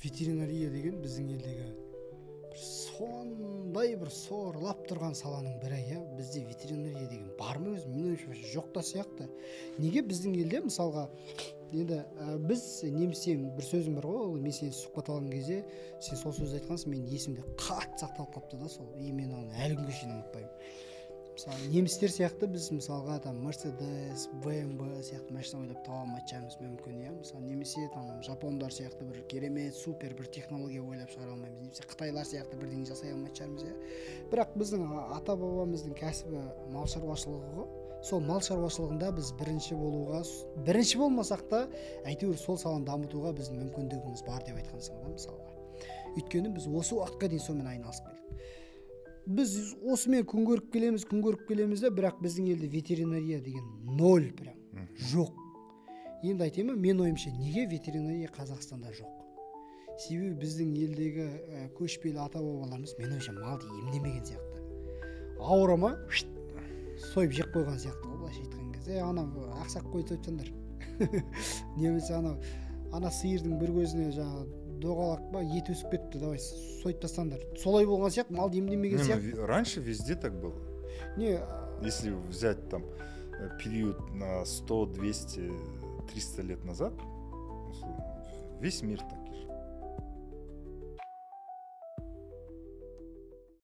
Ветеринария деген біздің елдегі бір сондай бір сорлап тұрған саланың бірі, иә. Бізде ветеринария деген бар ма өзі? Менің ойымша, вообще жоқ та сияқты. Неге біздің елде, мысалға, енді біз немістен бір сөзім бар ғой, ол мен сені сұхбат алған кезде сен сол сөзді айтқансың, менің есімде қатты сақталып қалыпты да сол, и мен оны әлі күнге шейін ұмытпаймын. Мысалы, немістер сияқты біз, мысалға, там Мерседес, БМВ сияқты машина ойлап таба алмайтын шығармыз мүмкін, иә. Мысалы, немесе там жапондар сияқты бір керемет супер бір технология ойлап шығара алмаймыз, немесе қытайлар сияқты бірдеңе жасай алмайтын шығармыз, иә. Бірақ біздің ата бабамыздың кәсібі мал шаруашылығы ғой. Сол мал шаруашылығында біз бірінші болуға, бірінші болмасақ та, әйтеуір сол саланы дамытуға біздің мүмкіндігіміз бар деп айтқансың да, мысалға. Өйткені біз осы уақытқа дейін сонымен айналысып келдік, біз осымен күн көріп келеміз, күн көріп келеміз де. Бірақ біздің елде ветеринария деген ноль, прям жоқ. Енді айтайын ба, менің ойымша, неге ветеринария Қазақстанда жоқ? Себебі біздің елдегі көшпелі ата бабаларымыз, менің ойымша, малды емдемеген сияқты. Ауыра ма, сойып жеп қойған сияқты ғой, былайша айтқан кезде. Е, анау ақсақ қойды сойып тастаңдар немесе анау ана сиырдың бір көзіне жаңағы доғалақ па, ет өсіп кетті, давай сойып тастаңдар. Солай болған сияқты, малды емдемеген Не, ну, сияқты. Раньше везде так было. Не. Если взять там период на 100, 200, 300 лет назад, условно, весь мир так